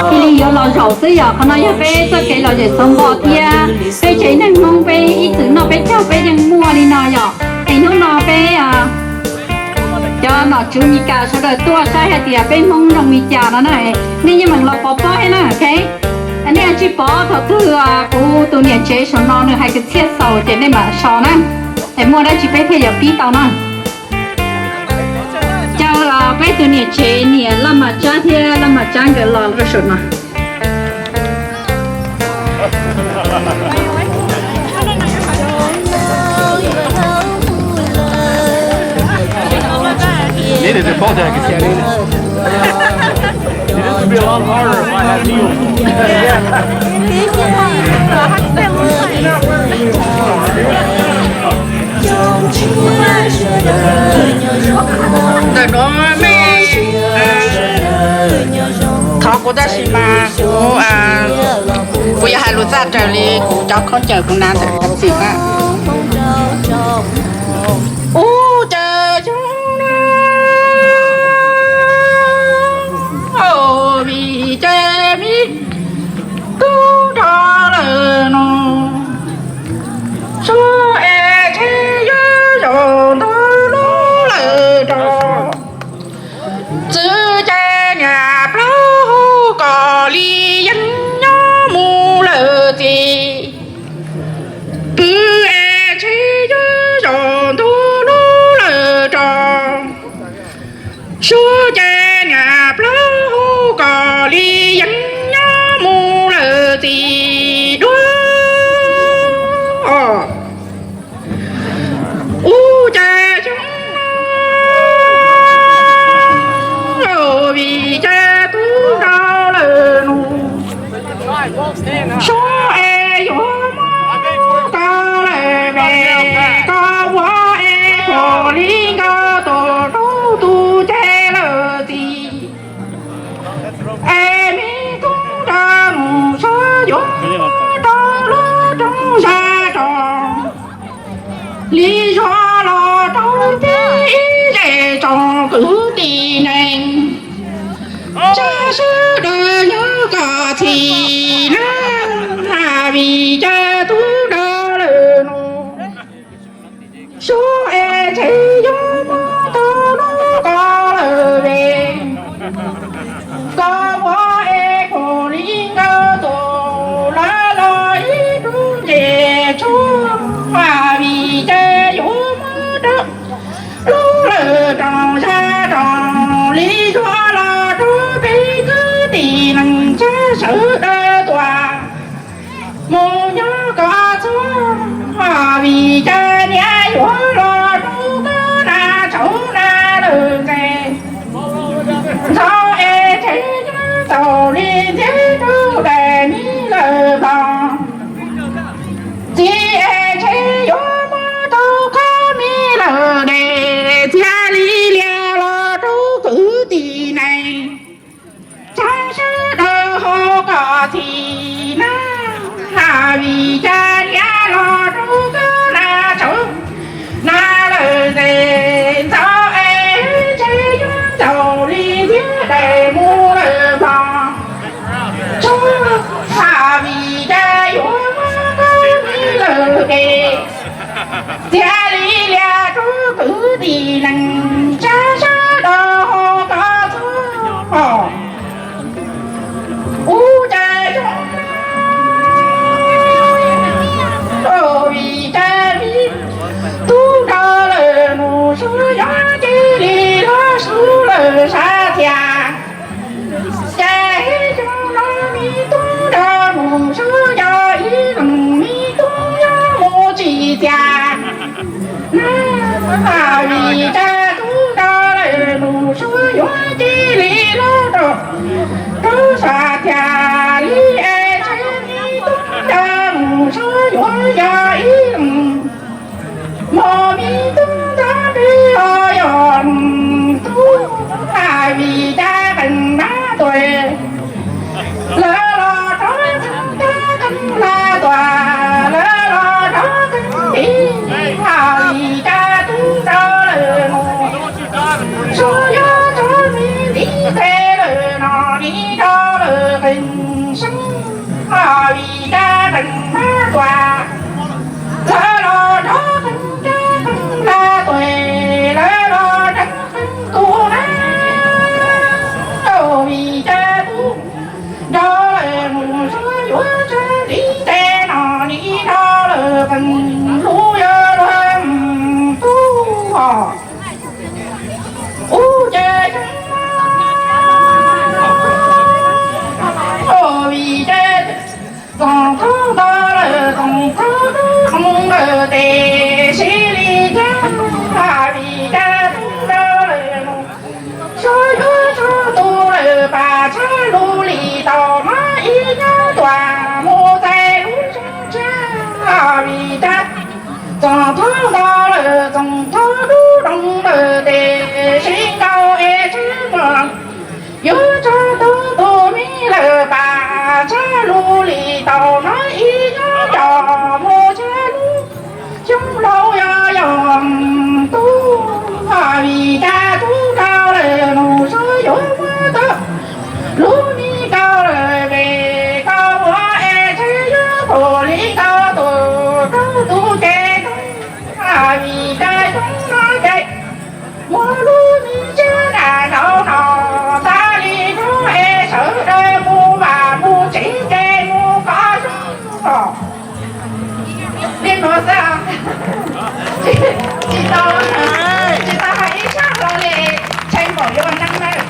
Cia li yuav los zaum xwb yom, qhov no yog peb txoj kev lom zem txog npo thiab peb tsev neeg Hmoob peb ib txwm noj peb caug peb yeej muaj li no yom. Es hnub no peb cov nom tswv Mis Kas sawv daws tuaj saib hais tias peb Hmoob zoo li cas no na, nej yeej meem los pov pob thiab na, ok. Nej tsis pov thaum twg kuv tus niam tsev saum no nws hais kwv txhiaj xaus ces nej mam so na, es muaj dab tsi peb thiaj yuav pib tau na. Caw peb tus niam tsev niam Laj Mas Tsab thiab Laj Mas Tsab nkawd los rau saum no. It used to be a lot harder if I had heels. Ntawm nuav mej thov kuv tab sis mas kuv, kuv yuav hais lus txaj raws li kuv cov khaub ncaws kuv hnav ntawm txim na. Ub, cas xyoo no vim ces me tub nrog lawm no, suav es tsheb yuav zaum ntuj lub lawm rau. Txwv ces niam plaub hu kom li yeeb nyob mus lawm txiv. Pw es tsheb yuav zaum ntuj lub lawm rau. Suav ces niam plaub hu kom li yeeb nyob mus lawm txiv duab. Ub, cas xyoo no vim ces tub nrog lawm no, suav es yuav muab koj lawm pem, koj ua es khuam li nkauj tus roob tus ceg lawm txiv. Es me tub nrog nus suav yuav rau lub rooj zag rau, li zuag los rau peb ib zej tsoom kwv tij neej. Tsa sawv daws nyob kom txhim na, vim ces tub nrog lawm no, suav es tsheb yuav muab tau lub koj lawm pem, koj ua es khuam li nkauj tus laj los ib tug nce tshuaj, vim ces yuav muab rau lub lawm rooj zag rau, li zuag los rau peb kwv tij neej tsa sawv daws tuaj mus nyob kom txog, vim ces niam yuav los rau koj na tsaug na lawm ntxes. Ntxhov es tsheb yuav tau li ntxiab rau daim me lawm ploog. Txiv es tsheb yuav muab tau koj me lawm des, txhiaj li lias los rau kwv tij neej. Tsa sawv daws ho kom txhim na, vim ces niam los rau koj na tsaug na lawm ntxes. Ntxhov es tsheb yuav tau li ntxiab daim mus lawm ploog. Tsaug, vim ces yuav muab koj me lawm des, txhiaj li lias rau kwv tij neej. Tsa sawv daws ho kom txhim. Ub, cas xyoo no vim ces Seeb, vim rab qeej rab tuam, lawv los nrog qeej rab qeej hla tuam, lawv los nrog qeej tus na. Vim rab tub nrog lawm mus, suav yuav tsawg li tes no, nim nrog lawm qeej hlub yuav luag tub os. Ub, ces vim rab txoov thaub nto lawm, txoov thaub dub zoo lawm, tes sib li cas, vim rab tub nto lawm, suav yuav tsawg tus lawm, pas tshab lug li tau mas ib nyuag tuam mus txais lub zoo tshiab, vim rab txoov thaub nto lawm, txoov thaub dub zoo lawm, tes sib ntaus es tshab muag, yuav tsawg tus tus me lawm, pas tshab lug li tau mas ib nyuag coj mus tshab lub xyoo laus yog yog tub, vim rab tub rau lawm mus, suav yuav muab tau lub me rau lawm, vim koj ua es tshab yuav pum li tau tus rau tus ces, vim rab tub no ces muab lub me tsiaj nram nraud no tas li rau es sawv daws mus vam mus tsev ces mus koj zoo os. Li no xwb, tsis tau, tsis tau hais ib zaj hlo li, ntshai npaum yuav ua neeb nawb.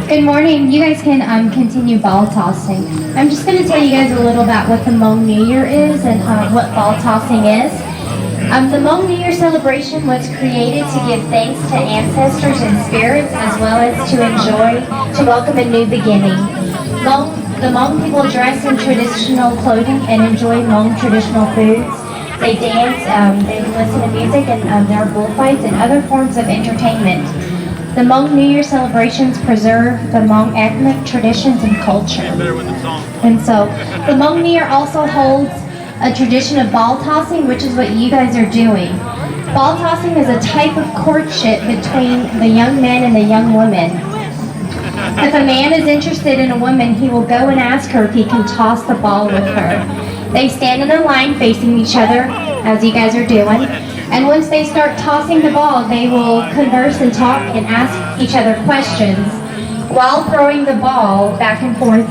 Good morning. You guys can um, continue ball tossing. I'm just going to tell you guys a little about what the Hmong New Year is and um, what ball tossing is. Um, the Hmong New Year celebration was created to give thanks to ancestors and spirits, as well as to enjoy, to welcome a new beginning. Hmong, the Hmong people dress in traditional clothing and enjoy Hmong traditional foods. They dance, um, they listen to music, and um, there are bullfights and other forms of entertainment. The Hmong New Year celebrations preserve the Hmong ethnic traditions and culture. And so the Hmong New Year also holds a tradition of ball tossing, which is what you guys are doing. Ball tossing is a type of courtship between the young men and the young women. If a man is interested in a woman, he will go and ask her if he can toss the ball with her. They stand in a line facing each other, as you guys are doing. And once they start tossing the ball, they will converse and talk and ask each other questions while throwing the ball back and forth.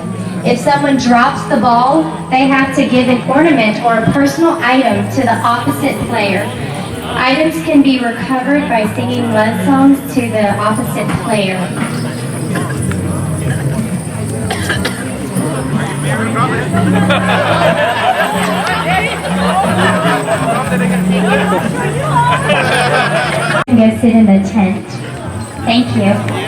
If someone drops the ball, they have to give an ornament or a personal item to the opposite player. Items can be recovered by singing love songs to the opposite player. You guys sit in the tent. Thank you.